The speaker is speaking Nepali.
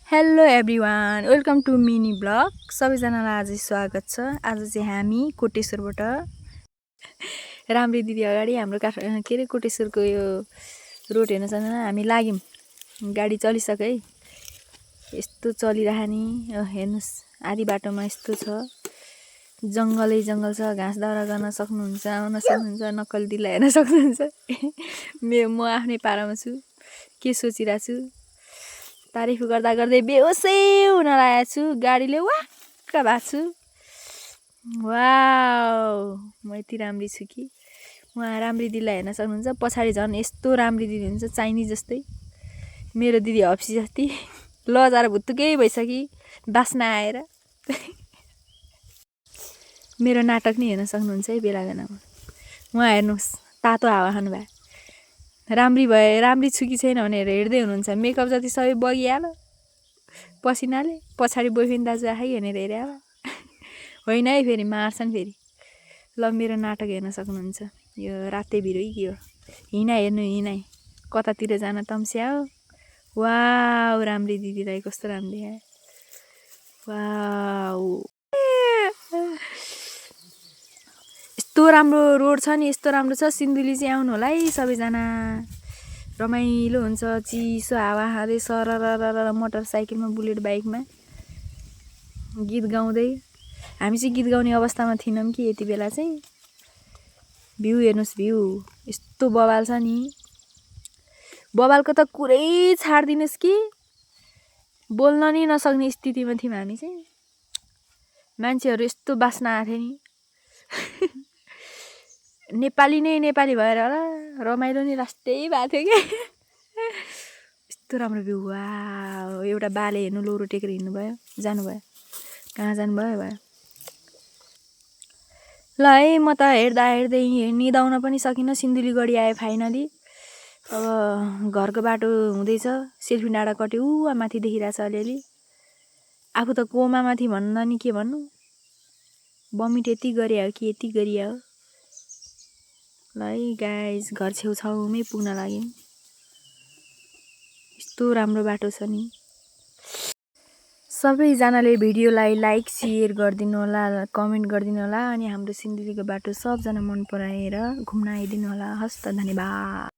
Hello everyone, welcome to mini blog. सबैजनालाई आज स्वागत छ। आज चाहिँ हामी कोटेश्वरबाट राम्री दिदी अगाडि हाम्रो के अरे कोटेश्वरको यो रोड हेर्न जान हामी लाग्यौँ। गाडी चलिसक्यो है, यस्तो चलिरह नि। हेर्नुहोस्, आधी बाटोमा यस्तो छ, जङ्गलै जङ्गल छ। घाँस दाउरा गर्न सक्नुहुन्छ, आउन सक्नुहुन्छ, नक्कली दिदीलाई हेर्न सक्नुहुन्छ। म आफ्नै पारामा छु, के सोचिरहेको छु, तारिफ गर्दा गर्दै बेहोसै हुन लागेको छु। गाडीले वाक्क भएको छु। वाउ, म यति राम्री छु कि। उहाँ राम्री दिदीलाई हेर्न सक्नुहुन्छ। पछाडि झन् यस्तो राम्री दिदी हुन्छ, चाइनिज जस्तै, मेरो दिदी हप्सी जति लजार भुत्तुकै भइसक्यो बास्ना आएर। मेरो नाटक नै हेर्न सक्नुहुन्छ है बेला बेलामा। उहाँ हेर्नुहोस्, तातो हावा खानुभयो। राम्री भए, राम्री छु कि छैन भनेर हेर्दै हुनुहुन्छ। मेकअप जति सबै बगिहाल्यो पसिनाले। पछाडि बोयफ्रेन्ड दाजु आखै भनेर हेरे होला। होइन है, फेरि मार्छन् फेरि। ल, मेरो नाटक हेर्न सक्नुहुन्छ। यो राते भिरो के हो, हिँडा हेर्नु, हिँडा कतातिर जान तम्स्या हो। वाउ, राम्री दिदीलाई कस्तो राम्रो है। वाउ, यस्तो राम्रो रोड छ नि, यस्तो राम्रो छ। सिन्धुली चाहिँ आउनु होला है सबैजना। रमाइलो हुन्छ, चिसो हावा खाँदै सरर मोटरसाइकलमा, बुलेट बाइकमा गीत गाउँदै। हामी चाहिँ गीत गाउने अवस्थामा थिएनौँ कि यति बेला चाहिँ। भ्यू हेर्नुहोस्, भ्यू यस्तो बवाल छ नि। बवालको त कुरै छाडिदिनुहोस् कि, बोल्न नि नसक्ने स्थितिमा थियौँ हामी चाहिँ। मान्छेहरू यस्तो बास्न आएको थियो नि। नेपाली नै नेपाली भएर होला, रमाइलो नि लास्टै भएको थियो क्या। यस्तो राम्रो भ्यू। वाउ, एउटा बाले हेर्नु लोरो टेकेर हिँड्नुभयो, जानुभयो। कहाँ जानुभयो भयो। ल है, म त हेर्दा हेर्दै निदाउन पनि सकिनँ। सिन्धुली गढी आयो फाइनली। अब घरको बाटो हुँदैछ। सेल्फी डाँडा कट्यो, माथि देखिरहेछ अलिअलि। आफू त कोमामा थिएँ भन्न नि के भन्नु। बमिट यति गरे हो कि यति गरिया हो। ल है गाइज, घर छेउछाउमै पुग्न लाग्यौँ। यस्तो राम्रो बाटो छ नि। सबैजनाले भिडियोलाई लाइक सेयर गरिदिनु होला, कमेन्ट गरिदिनु होला। अनि हाम्रो सिन्धुलीको बाटो सबजना मन पराएर घुम्न आइदिनु होला। हस् त, धन्यवाद।